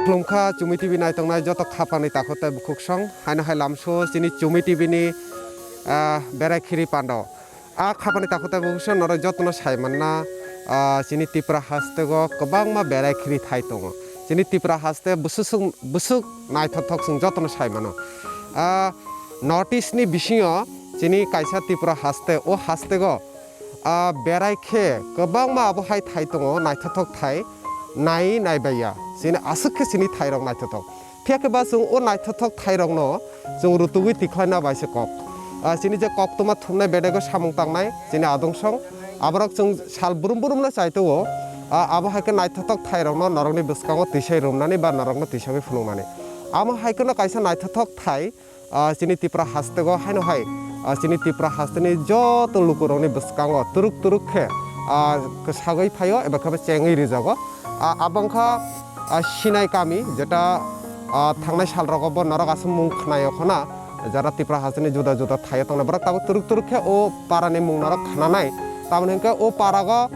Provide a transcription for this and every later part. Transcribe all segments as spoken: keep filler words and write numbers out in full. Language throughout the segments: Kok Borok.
Khulumkha Chumui T V naitongnai joto khapani takhuk tei bukhuksong, haino hai lamso chini Chumui T V ni, ah, berai khiri pando. A khapani takhuk tei bukhuksong norok jotono sai manna, ah, chini Tripura hasteo kwbangma berai khiri thai tongo. Chini Tripura haste bwswk, bwswk naithothok chwng jotono sai mano. Ah, North East ni bisingo chini kaisa Tripura haste, o hasteo, ah, berai khe kwbangma abo hai thai tongo, naithothok thai, nai, nai baiya. Chini aswk khe chini thairok naithothok. Phiya khe ba chwng o naithothok thairokno chwng rutugwi tikhlaina bai se kok. Ah, chini je koktwma thumnai bedego samung tangnai, chini adungsong, aborok chwng sal brum brumno chai tongo. Ah, abo hai khe naithothok thairokno norokni bwskango tisai romnani ba norokno tisagwi phunuknani. Amo hai kheno kaisa naithothok thai, ah, chini Tripura hasteo haino hai, ah, chini Tripura hasteni joto lukurokni bwskango turuk turuk khe, ah, kwsagwi phaio eba khe chengwi rijago. Ah, abo wngkha, ah, Sinai kami, jeta, ah, thangnai salrogo bo norok aswk mung khnaio khona, jara Tripura hasteni juda juda thaio tongnai borok tabuk turuk turuk khe o parani mung norok khnanai. Tamoni hwnkhe o parago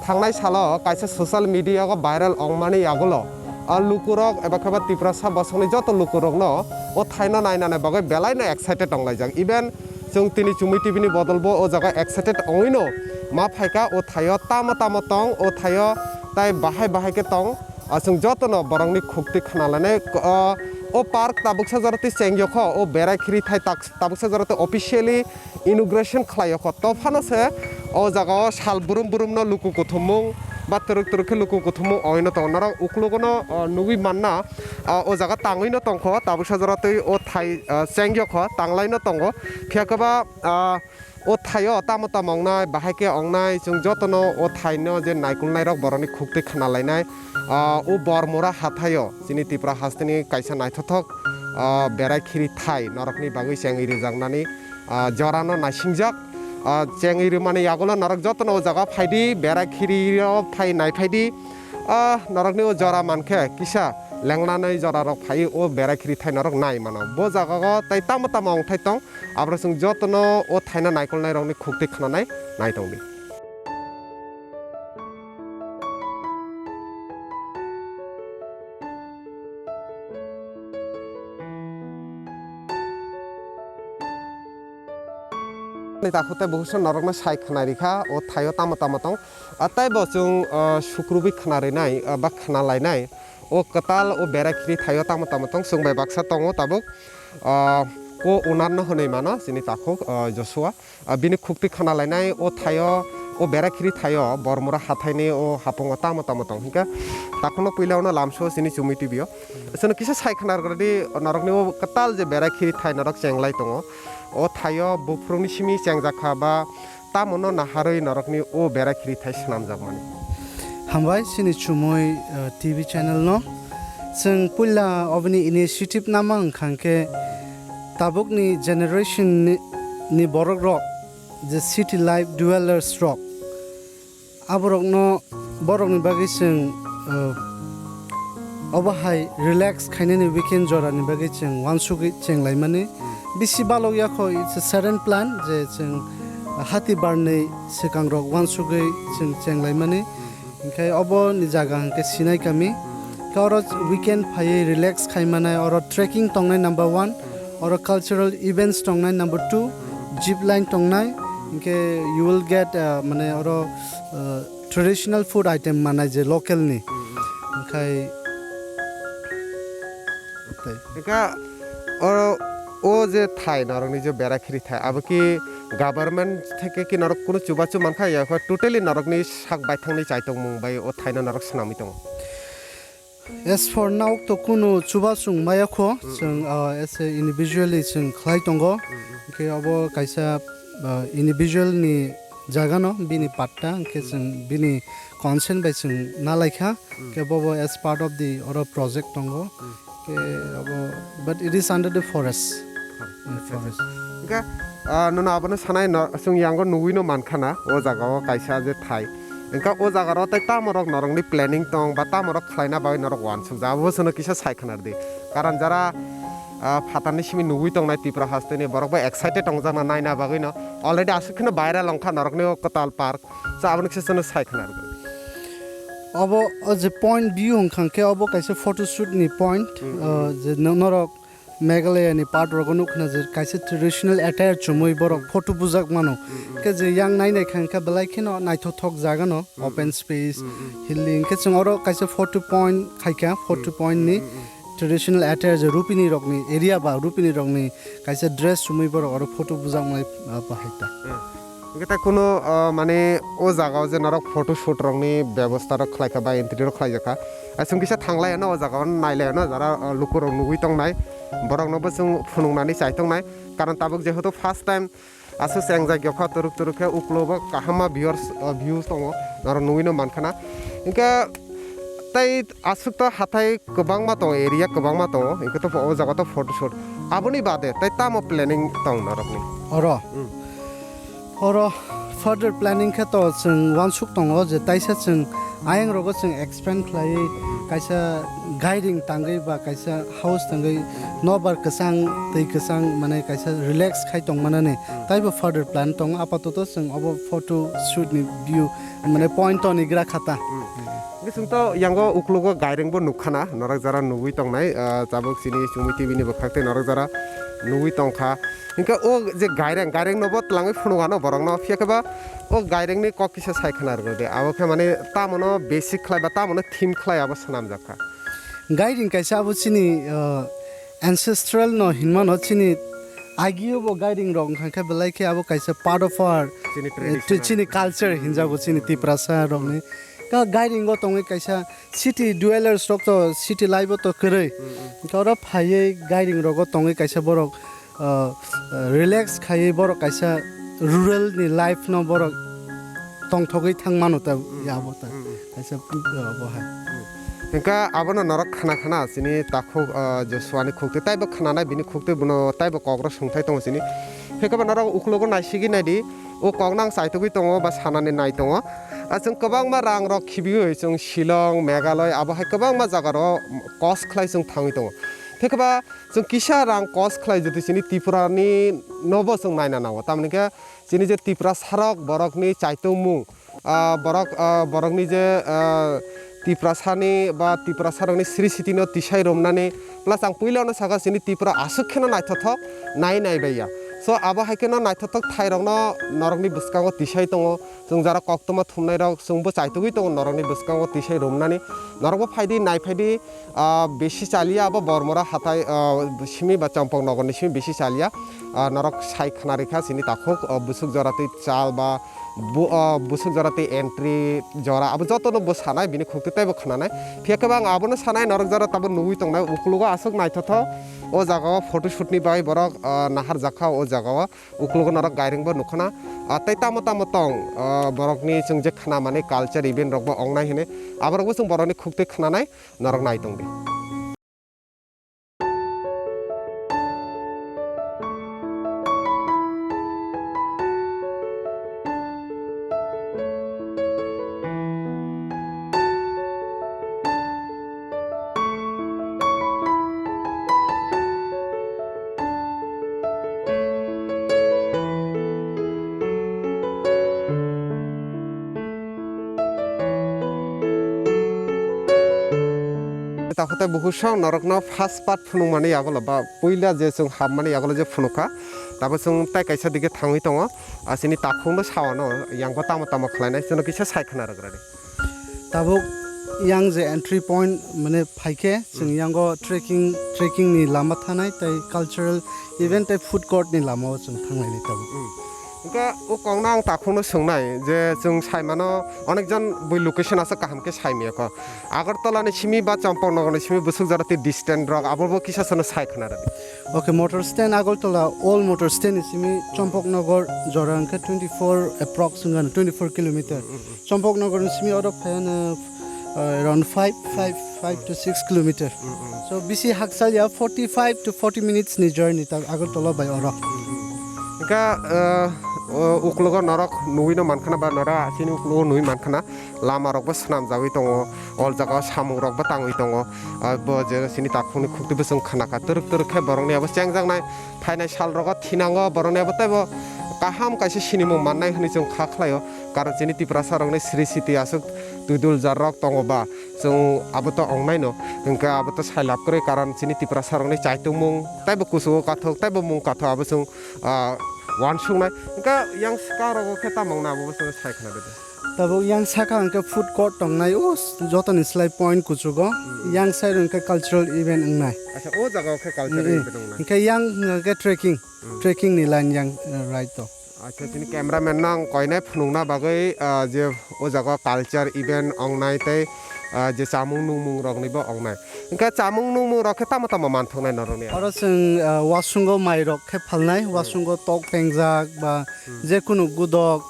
thangnai salo kaisa social media o viral ongmani yagulo, ah, lukurok eba khe ba Tiprasa bosongni joto lukurokno o thaino nainani bagwi belaino excited onglaijak. Even chwng tini Chumui T V ni bodol bo o jaga excited ongwino ma phaikha, o thaio tamo tamo tong, o thaio tai bahai bahai khe tong, ah, chwng jotono borokni khukti khna lainai. Ah, o park tabuksa jora twi chengyo kho, o berai khiri thai tak-, tabuksa jora twi officially inauguration khlaio kho. To phano se o jaga o sal brum brumno luku kuthumung ba twrwk twrwk khe luku kuthumung oino tongo. Norok uklogono, ah, nugwi manna, ah, o jaga tangwino tongkho, tabuksa jora twi o thai, ah, chengyo kho, tanglaino tongo. Phiya khe ba, ah, o thaio tamo tamo wngnai, bahai khe wngnai, chwng jotono o thaino je naikolnairok borokni khukti khna lainai. Ah, o Bormura hathaio chini Tripura hasteni kaisa naithothok, ah, berai khiri thai norokni bagwi chengwi rijaknani, ah, jorano naisingjak. Ah, chengwi rwmani yagulo norok jotono o jaga phaidi, berai khiri o phai nai phaidi. Ah, norokni o jora mankhe kisa lengnanai jorarok phai o berai khiri thai norok nai mano. Bo jaga o tai tamo tamo wngthai tong, aborok chwng jotono o thaino naikolnairokni khukti khnanai nai tongdi. Ni takhuk tei bukhuksong norokno sai khna rikha, o thaio tamo tamo tong. Ah, tei bo chwng, ah, sukrubwi khna rinai, ah, ba khna lainai. O kwtal o berai khiri thaio tamo tamo tong, chwng bai baksa tongo tabuk. Ah, co-owner no hwnwi mano chini takhuk, ah, Joshua. Ah, bini khukti khna lainai o thaio, o berai khiri thaio, Bormura hathaini o hapungo tamo tamo tong. Hinkhe takhukno puila ono lamso chini Chumui T V o. Chwngno kisa sai khna rwdi, norokni o kwtal je berai khiri thai norok chenglai tongo. O thaio buphuruni simi chengjakha ba tamono naharwi norokni o berai khiri thai swnamjakmani. Hambai chini Chumui, uh, T V channel no. Chwng puila oboni initiative nama wngkha hwnkhe tabukni generation ni, ni borok rok je city life dwellers rok, aborokno, borokni bagwi chwng, uh, obo hai relax khainani weekend jorani bagwi chwng uansugwi chenglaimani. Bisi balok yakho it's a sudden plan je chwng hati barnwi swkangrok uansugwi chwng chenglaimani. Hinkhe obo ni jaga hinkhe Sinai kami. Khe oro weekend phaiwi relax khaimanai, oro trekking tongnai number one, oro cultural events tongnai number two, zip line tongnai. Hinkhe you will get, uh, mane oro, uh, traditional food item manai je local ni. Hinkhe tei. Hinkhe oro o je thai norokni je berai khiri thai, abo ki government theke ki norok kunu chubachu mankha ya, totally norokni sak baithangni chaitokmung bai o thaino norok swnamwi tongo? As for now to kunu chubasung maya kho, chwng, uh, as a individually chwng khlai tongo. Hinkhe obo kaisa, uh, individual ni jaga no bini patta, hinkhe chwng bini consent bai chwng nalaikha, hinkhe bobo as part of the oro project tongo. Hinkhe obo, but it is under the forest. Forest. Hinkhe, ah, nono abono sanai no, chwng yango nugwi no mankha na, o jaga o kaisa je thai. Hinkhe o jaga ro tei tamo rok norokni planning tong ba tamo rok khlaina bagwi norok uansuk ja, abo chwngno kisa sai khna rwdi. Karon jara, ah, phatarni simi nugwi tongnai Tripura hasteni borok bai excited tongjakna naina bagwi no already aswk kheno viral wngkha norokni o kwtal park. Cha aboni kisa chwngno sai khna rwdi. Obo, o je point view hwnkha khe obo kaisa photo shoot ni point, Hmm, hmm. O je no-, norok Meghalaya ni part rogo nukha na je kaisa traditional attire chumui borok Hmm. photo bujak mano. Hmm, hmm. Khe je yang nai nai kha hwnkhe belai kheno naithothok jaga no, Hmm, open hmm. space, Hmm, hmm. hilly, hwnkhe chwng oro kaisa photo point khaikha, photo Hmm, point hmm, ni hmm, hmm. traditional attire je Rupini rokni area ba Rupini rokni kaisa dress chumui borok oro photo bujak manai, ah, bahai ta. Hmm. Hwnkhe tai kunu, ah, mane o jaga o je norok photo shoot rokni bebosta rok khlai kha ba entry rok khlai jak kha. Ah, chwng kisa thang lai ano o jaga o nai lai ano jara, ah, luku rok nugui tong nai. Borok no bo chwng phunuk nani chai tong nai. Karon tabuk jehetu first time aswk se ang jagya kha turuk turuk khe uklo bo kaham ma viewers, ah, views tongo. Norok nugui no man kha na. Hwnkhe tai aswk to hathai kwbangma tongo, area kwbangma tongo, hwnkhe to o jaga to photo shoot. Aboni bade tai tamo planning tong norokni? Oro. Hmm. Oro further planning khe to chwng uansuk tongo je taisa chwng ayang rogo chwng expand khlaiwi kaisa gairing tangwi ba kaisa house tangwi nobar kwchang twi kwchang mane kaisa relax khai tongmanani taibo further plan tongo. Apatoto chwng obo photo shoot ni view mane point toni gra khata. Hmm. Hwnkhe chwng to yango uklogo gairing bo nukha na, norok jara nugui tongnai, ah, tabuk chini Chumui T V ni bwkhak tei norok jara nugui tongkha. Hwnkhe o je gairing, gairing no bo twlangwi phunuk ano borok no, phiya khe ba o gairing ni kok kisa sai khna rwdi. Abo khe mane tamo no basic khlai ba tamo no theme khlai abo swnamjak kha. Gairing kaisa abo chini, ah, ancestral no hinmano, chini agio bo gairing rok wngkha khe belai khe abo kaisa part of our, Chini eh, traditional. Chini culture hinjago chini Tiprasa rokni. Ka gairing o tongwi kaisa city dwellers rok to city life o to kwrwi. Mm, mm. Ka oro phaiwi gairing rogo tongwi kaisa borok, ah, ah, relax khaiwi borok kaisa rural ni life no borok tongthogwi thang mano ta Mm, ya bo ta. Mm, mm. Kaisa pu-, ah, bo hai. Mm. Hwnkhe abono norok khna khna chini takhuk, ah, Joshua ni khukti taibo khnanai bini khukti bono taibo kok rok songthai tongo chini. Hwnkhe bo norok uklogo naisigi naidi o kok nang chaitugwi tongo ba sanani nai tongo. Ah, chwng kwbangma rang rok khibiwi chwng Shillong, Meghalaya abo hai kwbangma jaga rok kos khlai chwng thangwi tongo. Hwnkhe ba chwng kisa rang kos khlai jodi chini Tripura ni nobo chwng naina nango. Tamoni khe chini je Tiprasa rok borokni chaitungmung, ah, borok, ah, borokni je, ah, Tiprasani ba Tiprasa rokni sri siti no tisai romnani, plus ang puila no sakha chini Tripura aswk kheno naithothok nai nai baiya. So abo hai kheno naithothok thai rokno norokni bwskango tisai tongo. Chwng jara koktwma thumnai rok chwngbo chaitugwi tongo norokni bwskango tisai romnani. Norokbo phaidi nai phaidi, ah, besi chaliya abo Bormora hathai, ah, simi ba Champaknagar ni simi besi chaliya. Ah, norok sai khna rikha chini takhuk, ah, bwswk jora twi chal ba bu-, ah, bwswk jora twi entry jora abo jotono bo sanai bini khukti teibo khnanai. Phiya khe bo ang abono sanai norok jora tabuk nugwi tongnai uklogo aswk naithothok o jaga o photoshoot ni bagwi borok, ah, nahar jakha o jaga o. Uklogo norok gairing bo nukha na. Ah, tei tamo tamo tong, ah, borokni chwng je khna mani culture event rok bo ong nai hwnwi. Aborok bo chwng borokni khukti khnanai norok nai tong di. Takhuk tei bukhuk song norokno first part phunukmani yagulo ba puila je chwng hapmani yagulo je phunukha, tabuk chwng tei kaisa dige thangwi tongo. Asini takhukno sawano yang bo tamo tamo khlainai chwngno kisa sai khna rwgradi. Tabuk yang je entry point mane phaikhe chwng Hmm. yango trekking, trekking ni lama thanai tei cultural event tei food court ni lama o chwng thanglainai tabuk. Hmm. Hwnkhe o kokno ang takhukno swngnai je chwng saimano onekjon bui location aswk kaham khe saimaya kho. Agartala ni simi ba Champaknagar ni simi bwswk jora twi distant rok abo bo kisa sono sai khna rwdi. Okay, motor stand Agartala, old motor stand ni simi Champaknagar jora hwnkhe twenty four approx wngkha, twenty four kilometer. Hmm, hmm, hmm. Champaknagar ni simi oro phaiya no, uh, around five, five, five to six kilometer. Mm, mm. So bisi hakchal ya, forty five to forty minutes ni journey ta Agartala bai oro. Mm, mm. Hwnkhe, uh, o uklogo norok nugwi no mankha na ba nora chini uklogo nugwi mankha na lama rok bo swnam jagwi tongo, ol jaga o samung rok bo tangwi tongo. Ah, bo je chini takhuk ni khukti bwswng khna kha twrwk twrwk khe borok ni abo chengjaknai. Phainai sal rogo thinango borok ni abo teibo kaham kaisa sinimung mannai hwnwi chwng kha khlaio, karon chini Tiprasa rok ni sri siti aswk twidul jar rok tongo ba, chwng abo to ongnaino, hwnkhe abo to sailab kwrwi, karon chini Tiprasa rokni chaitungmung taibo kuchugo kathok, taibo mung kathok, abo chwng, ah, uansuknai. Hwnkhe yang saka rogo khe tamo wngnai, abo chwng sai khna rwdi. Tabuk yang saka hwnkhe food court tongnai, o jotoni slai point kuchugo, yang side hwnkhe cultural event wngnai. Acha, o jaga o khe cultural event wngnai. Hwnkhe yang hwnkhe trekking, trekking ni line yang, uh, right to. Acha, chini cameraman no ang koinai phunukna bagwi, ah, je o jaga culture event wngnai tei, ah, je chamung nungmung rokni bo wngnai. Hwnkhe chamung nungmung rok khe tamo tamo manthoknai norokni? Oro chwng, ah, wasungo mai rok khe phalnai, wasungo tok pengjak ba je kunu gudok,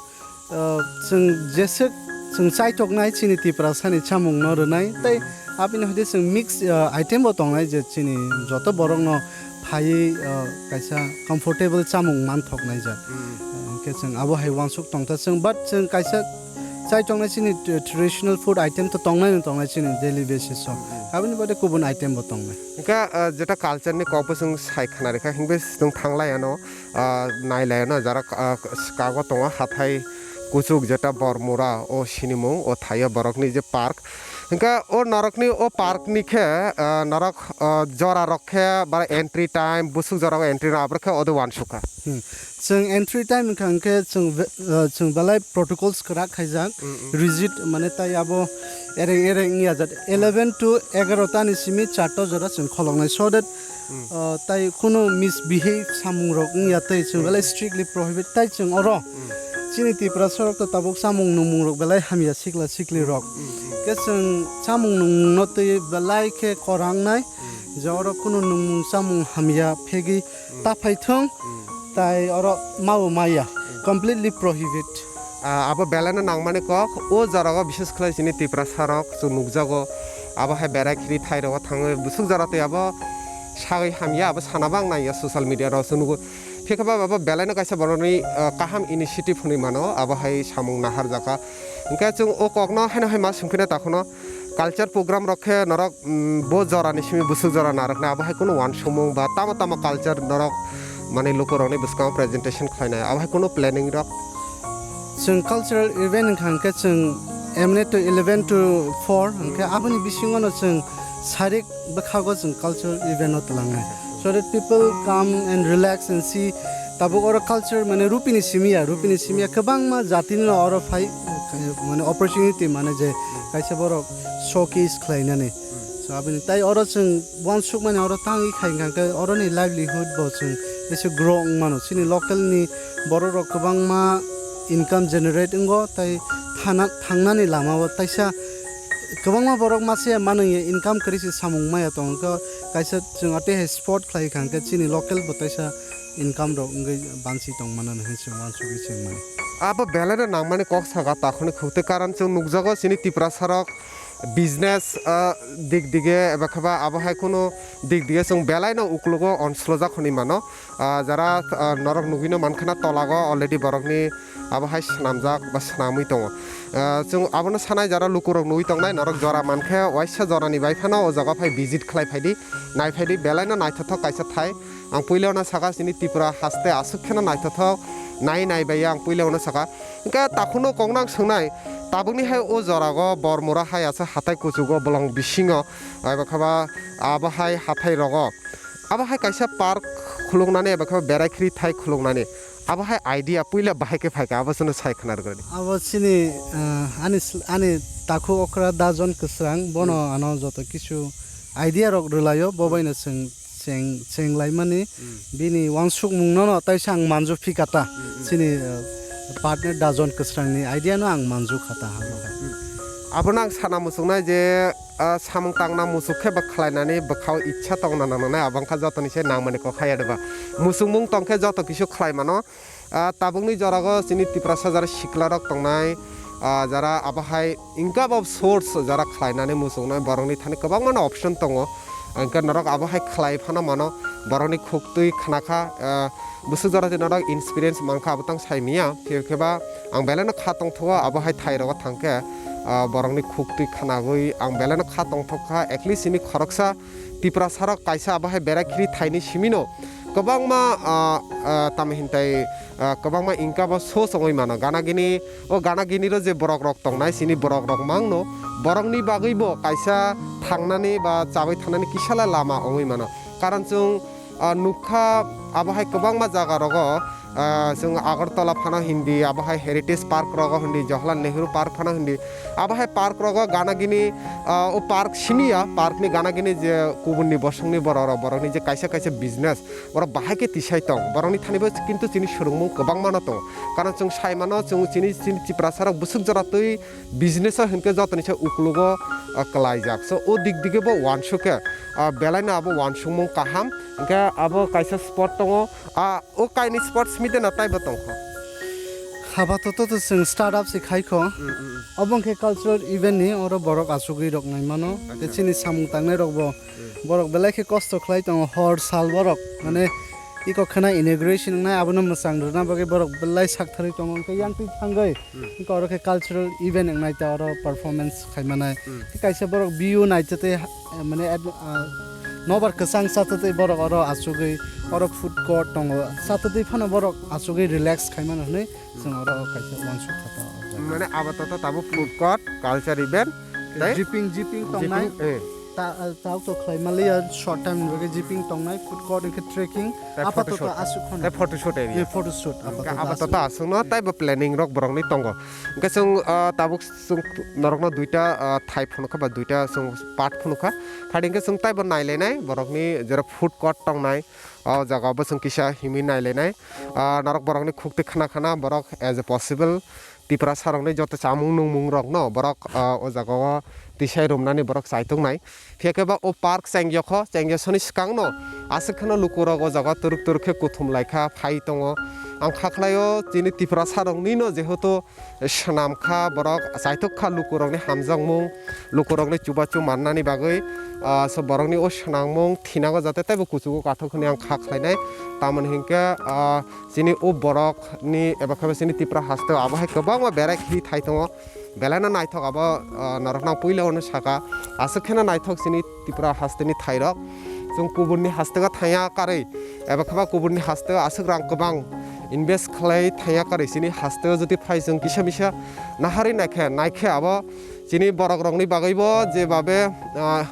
ah, chwng jeswk chwng chaithoknai chini Tiprasani chamung no rwnai tei abini hoide chwng mix, ah, item bo tongnai je chini joto borok no phaiwi, ah, kaisa comfortable chamung manthoknai jak. Hwnkhe chwng abo hai uansuk tongtha chwng, but chwng kaisa chai tongnai chini t-, traditional food item to tongnai no tongnai chini daily basis o. Aboni baade kubun item bo tongnai. Hwnkhe, ah, jeta culture ni kok bo chwng sai khna rikha, hwnkhe chwng thanglai ano, ah, nailai ano jara, ah, kago tongo hathai kuchuk jeta Bormura o sinimung o thaio borokni je park. Hwnkhe o norokni o park ni khe, ah, norok, ah, jora rok khe bara entry time, busuk jora o entry rok aborok khe odo uansukha. Hmm. Chwng entry time wngkha hwnkhe chwng be-, ah, chwng belai protocols kwrak khaijak, rigid, mane tai abo ereng ereng wngya jat eleven to egarota ni simi charta jora chwng kholoknai, so that, ah, tai kunu misbehave samung rok wngya tei chwng belai strictly prohibit tai chwng oro chini Tiprasa rok to tabuk chamung nungmung rok belai hamya sikla sikli rok. Khe chwng chamung nungmung no twi belai khe kwrang nai, je oro kunu nungmung chamung hamya phegwi ta phai thung, tai oro mao maya, completely prohibit. Ah, abo belai no nangmani kok, o jora o bises khlai chini Tiprasa rok chwng nukjago, abo hai berai khiri thai rogo thangwi busuk jora tei abo sagwi hamya, abo sana bang nangya social media rok chwng nugo. Phiya khe ba abo belai no kaisa borokni, ah, kaham initiative hwnwi mano, abo hai samung nahar jaka. Hwnkhe chwng o kok no haino hai ma swngphino takhuno culture program rok khe norok, mm, bo jora ni simi busuk jora narwknai, abo hai kunu uansukmung ba tamo tamo culture norok mane lukurokni bwskango presentation khlainai, abo hai kunu planning rok? Chwng cultural event wngkha hwnkhe chwng M N A to eleven to four hwnkhe aboni bisingo no chwng sarik bwkhago chwng cultural event o twlangnai, so that people come and relax and see. Tabuk oro culture mane rupini simi ya, rupini simi ya kwbangma jatini no oro phai, mane opportunity mane je kaisa borok showcase khlainani. So aboni tai oro chwng uansukmani oro tangwi khai hwnkha khe oroni livelihood bo chwng ese grow wng mano. Chini local ni borok rok kwbangma income generate wngo, tai thana-, thangnani lama o taisa kwbangma borok masa ya manwi income kwrwi se samung maya tongo, kaisa chwng atwi hai sport khlai kha hwnkhe chini local bo taisa income rok wngwi bansi tong mano hinwi chwng uansugwi chwng mano. Abo belai no nangmani kok saka takhuni khuk tei karon chwng nukjago chini Tiprasa rok business, ah, dik dige eba khe ba abo hai kunu dik dige chwng belai no uklogo onsolojak hwnwi mano. Ah, jara, ah, norok nugwino mankha na tolago already borokni abo hai swnamjak ba swnamwi tongo. Ah, chwng abono sanai jara lukurok nugwi tongnai, norok jora mankhe waisa jorani bai phano o jaga phai visit khlai phaidi, nai phaidi, belai no naithothok kaisa thai. Ang puila no saka chini Tripura haste aswk kheno naithothok, nai nai bai ang puila no saka. Hwnkhe takhukno kokno ang swngnai, tabukni hai o jorago Bormura hai aswk hatai kuchugo bolong bisingo, eba khe ba abo hai hatai rogo. Abo hai kaisa park khuluknani eba khe berai khiri thai khuluknani. Abo hai idea puila bahai khe phaikha, abo chwngno sai khna rwgwladi. Abo chini, ah, ani sl-, ani takhuk okra Dajon Kwsrang, bono ano joto kisu idea rok rwlaio, bo baino chwng cheng, cheng laimani, bini uansukmungno no taisa ang manju phikata, chini, ah, partner Dajon Kwsrangni idea no ang manju khata ha. Abono ang sana muchungnai je, ah, samung tangna muchuk khe ba khlainani bwkhao ichha tongna nangnai, abo wngkha jotoni se nangmani kok haya de ba. Muchungmung tongkhe joto kisu khlai mano. Ah, tabukni jorago chini Tiprasa jara siklarok tongnai, ah, jara abo hai income of source jara khlainani muchungnai borokni thani kwbangmano option tongo. Hwnkhe norok abo hai khlai phano mano, borokni khuktwi khnakha, ah, bwswk jora twi norok experience mankha abo tang sai manya. Phiya khe ba ang belai no kha tongthogo abo hai thai rogo thangkhe, ah, borokni khuktwi khnagwi ang belai no kha tongthokha, at least chini khoroksa Tiprasarok kaisa abo hai berai khiri thaini simino kwbangma, ah, ah, tamo hintai, ah, kwbangma income o source wngwi mano. Gana gini, o gana gini ro je borok rok tongnai, chini borok rok mangno, borokni bagwi bo kaisa thangnani ba chabai thangnani kisala lama wngwi mano. Karon chwng, ah, nukha abo hai kwbangma jaga rogo, ah, chwng Agartala phano hindi, abo hai Heritage Park rogo hindi, Jawaharlal Nehru Park phano hindi, abo hai park rogo gana gini, ah, o park simi ya, park ni gana gini je kubun ni bosong ni borok rok, borok ni je kaisa kaisa business, borok bahai khe tisai tong, borok ni thani bo kintu chini swrwngmung kwbangma no tongo. Karon chwng sai mano, chwng chini, chini Tiprasa rok bwswk jora twi business o hinkhe jotoni se uklogo, ah, kwlaijak. So, o dik dige bo uansuk khe, ah, belai no abo uansukmung kaham. Hinkhe abo kaisa spot tongo. Ah, o kaini spot simi de na taibo tongkho. Haba toto to chwng start up se khai kho. Mm, mm, mm. Obo hinkhe cultural event ni oro borok achugwi rok nai mano. Tei Acha. Chini samung tangnai rok bo, mm, borok belai khe kosto khlai tongo hor sal borok. Mane iko khana inauguration wngnai abono mwchang rwna bagwi borok belai sak tharwi tongo. Hinkhe yang twi thangwi Hmm. Hinkhe oro khe cultural event wngnai ta oro performance khaimanai. Hmm. Khe kaisa borok view naitwtwi, eh, mane ad-, ah, nobar kwchang chatwtwi borok oro achugwi oro food court tongo. Chatwtwi phano borok achugwi relax khaimano hwnwi chwng oro kaisa uansuk kha ta o jaga. Mane abo to, to tabuk food court, culture event, tei jeeping, jeeping tongnai. Jeeping, eh. Ta, ah, tabuk to khlai maliya short time ni bagwi jeeping tongnai, food court hinkhe trekking, tei apato photoshoot. To aswk khano. Tei photoshoot area. Eh, photoshoot, hinkhe apato to apato aswk. To aswkno teibo planning rok borokni tongo. Hinkhe chwng, ah, tabuk chwng norokno duita, ah, thai phunukha ba duita chwng part phunukha. Phai hinkhe chwng teibo nailainai borokni jera food court tongnai, o jaga bo chwng kisa himwi nailainai. Ah, norok borokni khuktwi khna khna borok as a possible Tiprasa rokni joto chamung nungmung rokno borok, ah, o jaga o tisai romnani borok chaitok nai. Phiya khe ba o park chengya kho, chengya soni swkang no aswk kheno luku rok o jaga turuk turuk khe kuthum lai kha, phai tongo. Ang kha khlai o chini Tiprasa rokni no jehetu swnam kha, borok chaitok kha luku rokni hamjakmung, luku rokni chubachu mannani bagwi, ah, so borokni o swnamung thinango jate teibo kuchugo kathok hwnwi ang kha khlainai. Tamoni hinkhe, ah, chini o borokni eba khe ba chini Tipra haste o abo hai kwbangma berai khiri thai tongo. Belai no naithok abo, ah, norok no puila o no saka. Aswk kheno naithok chini Tipra haste ni thai rok. Chwng kubun ni haste o thangya karwi, eba khe ba kubun ni haste o aswk rang kwbang invest khlai thangya karwi chini haste o jodi phai chwng kisa misa naharwi naikhe, naikhe abo chini borok rokni bagwi bo je babe, ah,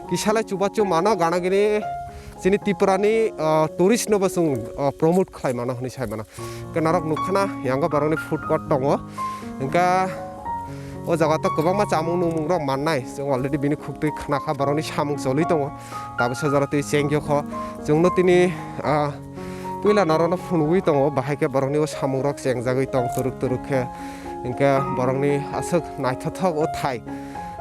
kisa lai chubachu mano gana gini chini Tripura ni, ah, tourist no bo chwng, ah, promote khlai mano hwnwi sai mano. Hwnkhe norok nukha na, yango borokni food court tongo. Hwnkhe o jaga to kwbangma chamung nungmung rok mannai. Chwng already bini khuktwi khna kha, borokni samung choli tongo. Tabuksa jora twi chengyo kho. Chwngno tini, ah, puila norokno phunugwi tongo, bahai khe borokni o samung rok chengjagwi tong turuk turuk khe. Hwnkhe borokni aswk naithothok o thai,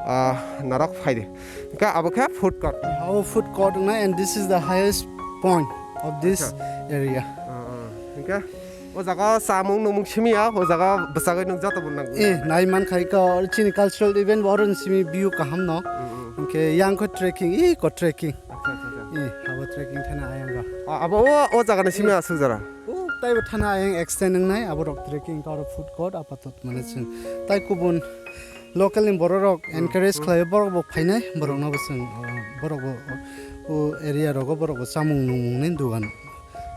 ah, norok phai di. Hwnkhe abo khe food court. Abo food court wngnai, and this is the highest point of this Acha. Area. Ah, ah. Hwnkhe o jaga o chamung nungmung simi ya, o jaga bwchagwi nwng joto bo nang. Eh, nai man khai ka, chini cultural event bo oro ni simi view kaham no. Mm, mm. Hwnkhe yang kho trekking, ih, ko trekking. Acha, acha, acha. Ih, abo trekking thana ayang ga. Ah, abo o, o jaga ni simi Eh. Aswk jora. O, taibo thana ayang extend wngnai, abo rok trekking ka oro food court, apatot mane chwng. Tai kubun local ni borok rok Hmm, encourage hmm. Khlai, borok bo phainai, borok Hmm. No bo chwng, uh, borok bo, uh, o area rogo borok bo chamung nungmung ni dugan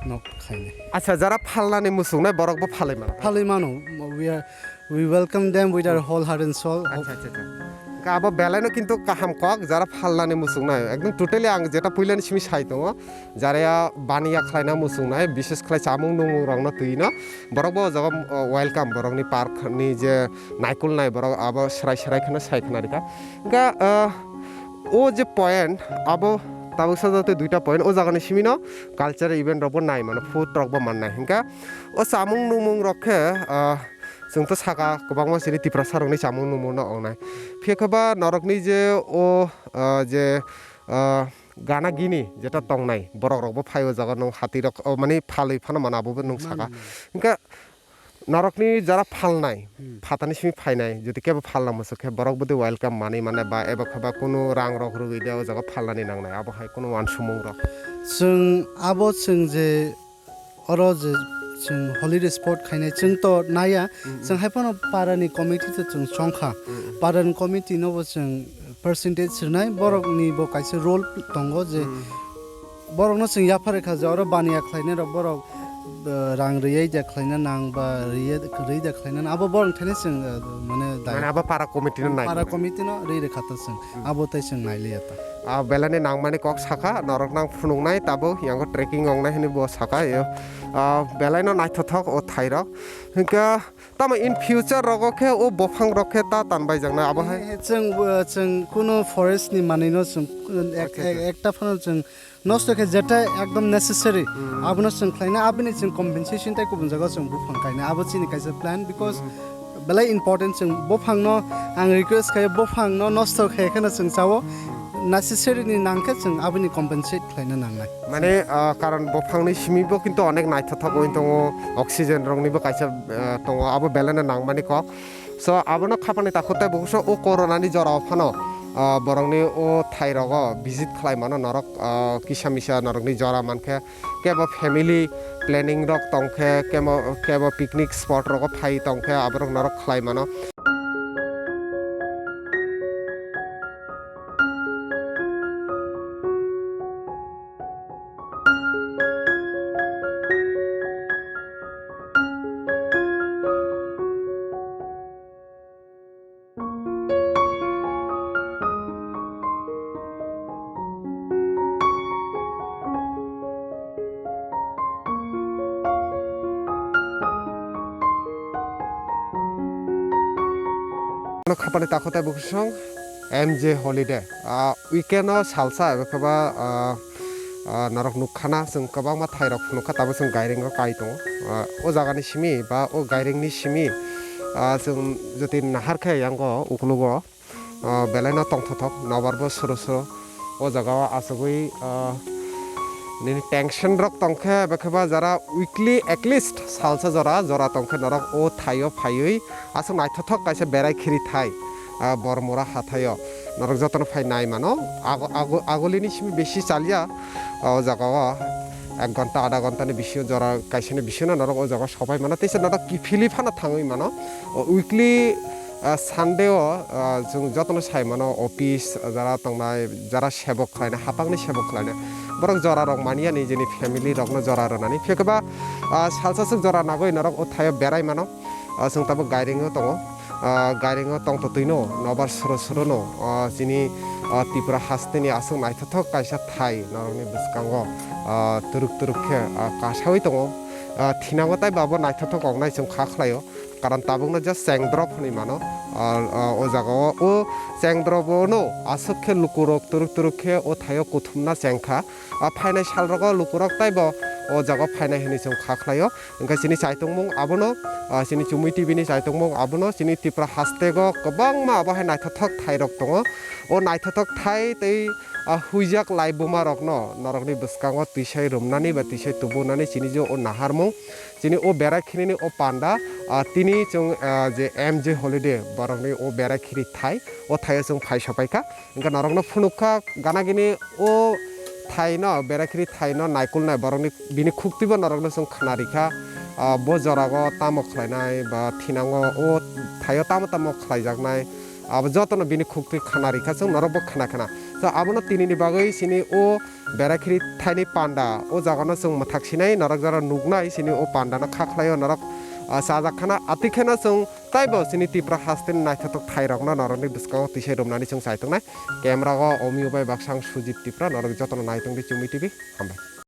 nok khainai. Acha, jara phalnani muchungnai borok bo phalwi mano? Phalwi mano, we are, we welcome them with our Hmm. Whole heart and soul. Acha, acha, acha. Hwnkhe abo belai no kintu kaham kok, jara phalnani muchungnai. Ekdom totally ang jeta puilani simi sai tongo. Jara ya baniya khlaina muchungnai, bises khlai chamung nungmung rokno twi no. Borok bo o jaga, uh, welcome, borokni park ni je naikolnai borok abo srai srai kheno sai khna rikha. Hwnkhe, uh, o je point abo tabuksa jatwi duita point o jagani simi no cultural event rok bo nai mano, food rok bo mannai. Hwnkhe o chamung nungmung rok khe, uh, chwng to saka kwbangma chini Tiprasa rokni chamung nungmung no wngnai. Phiya khe ba norokni je o, uh, je, uh, gana gini jeta tongnai borok rok bo phai o jaga nung hati rok, o mani phalwi phano mano abo bo nung saka. Mano, mano. Hwnkhe norokni jara phalnai, Hmm. Phatani simi phainai, jodi kebo phalna muchuk khe borok bwdwi welcome manwi mane ba eba khe ba kunu rang rok rwgwi de o jaga phalnani nangnai, abo hai kunu uansukmung rok. Chwng abo chwng je oro je chwng holiday spot khainai, chwng to naiya, Mm, mm. Chwng hai phano parani committee to chwng chongkha. Mm, mm. Parani committee no bo chwng percentage swnai, borok ni bo kaisa role tongo je Mm. Borokno chwng yaphar rwkha je oro baniya khlainai rok borok, eh, rang riyai de khlaina nang ba riyai, riyai de khlaina nang, abo borok thani chwng, eh, mane dai-, Mane abo para committee no nai. Para committee no rwi rwkha ta chwng. Hmm. Abo tei chwng nai liya ta. Ah, belai ni nangmani kok sakha, norok nang phunuknai tabuk, yango trekking wngnai hwnwi bo sakha, yo. Ah, belai no naithothok o thai rok. Hinkhe tamo in future rogo khe o bophang rok khe ta tanbai jaknai abo hai. Eh, chwng, eh, chwng kuno forest ni manwi no chwng, eh, ek-, Acha, acha. ek-, ekta phano chwng nosto khe jeta ekdom necessary, Hmm. abono chwng khlaina, aboni chwng compensation tei kubun jagao chwng buphang kaina, abo chini kaisa plan, because Hmm. belai important chwng buphangno ang request khaio, buphangno nosto khe kheno chwng chao, necessary ni nang khe chwng aboni compensate khlaina nangnai. Mane, ah, karon buphangni simi bo kintu onek naithothok wng tongo, oxygen rokni bo kaisa, ah, tongo, abo belai no nangmani kok. So, abono khapani takhuk tei bukuso o corona ni jora o phano, ah, borokni o thai rogo visit khlai mano norok, ah, kisa misa norokni jora mankhe, kebo family planning rok tongkhe, kebo, kebo picnic spot rogo phai tongkhe, aborok norok khlai mano. Ano khapani takhuk tei bukhusong M J Holiday. Ah, weekend o salsa eba khe ba, ah, ah, norok nukha na, chwng kwbangma thai rok phunukha, tabuk chwng gairing o kai tongo. Ah, o jaga ni simi ba o gairing ni simi, ah, chwng jotoni nahar khe yango ukologo, ah, belai no tongthothok, nobar bo sro sro. O jaga o achugwi, ah, nini tension rok tongkhe, eba khe ba jara weekly at least salsa jora, jora tongkhe norok o thai o phaiwi aswk naithothok kaisa berai khiri thai, ah, Bormura hathaio norok jotono phai nai mano. Ago-, ago-, agolini simi bisi chaliya, o jaga o ek ghonta, adha ghonta ni bisingo jora kaisa ni bisingo norok o jaga o sopai mano. Teisa norok kiphilwi phano thangwi mano. O weekly, ah, Sunday o, ah, chwng jotono sai mano, office jara tongnai, jara sebok khlainai, hapangni sebok khlainai, borok jora rok manya nijini family rokno jora rwnani. Phiya khe ba, ah, salsa swk jora nagwi norok o thaio berai mano. Ah, chwng tabuk gairing o tongo. Ah, gairing o tongtotwi no nobar sro sro no, ah, chini, ah, Tripura haste ni aswk naithothok kaisa thai norokni bwskango, ah, twrwk twrwk khe, ah, kasawi tongo. Ah, thinango tei ba bo naithothok wngnai chwng kha khlaio. Karon tabukno just chengdrop hwnwi mano. Ah, ah, o jaga o, o chengdrop o no aswk khe lukurok twrwk twrwk khe o thaio kuthumna chengkha. Ah, phainai salrogo lukurok teibo o jaga o phainai hwnwi chwng kha khlaio. Hwnkhe chini chaitongmung abono, ah, chini Chumui T V ni chaitongmung abono, chini Tripura hastego kwbangma abo hai naithothok thairok tongo. O naithothok thai tei, ah, huijak laibumarokno norokni bwskango twisai rwmnani ba twisai tubunani chini je o naharmung, chini o berai khirini o panda, ah, tini chwng, ah, je M J Holiday borokni o berai khiri thai, o thaio chwng phai sopaikha. Hwnkhe norokno phunukha gana gini o thaino, berai khiri thaino naikolnai borokni, bini khuktibo norokno chwng khna rikha. Ah, bo jorago tamo khlainai ba thinango o thaio tamo tamo khlaijaknai, abo jotono bini khukti khna rikha chwng, norokbo khna khna. So, abono tinini bagwi chini o berai khiri thaini panda o jagano chwng mwthak sinai, norok jora nuknai chini o pandano kha khlaio norok, ah, chajak khana. Atwi kheno chwng teibo chini Tripura hasteni naithothok thairokno norokni bwskango twisai rwmnani chwng chaitongnai. Camera o Omiyo bai baksa ang Sujit Tripura, norok jotono naitung di Chumui T V. Hambai.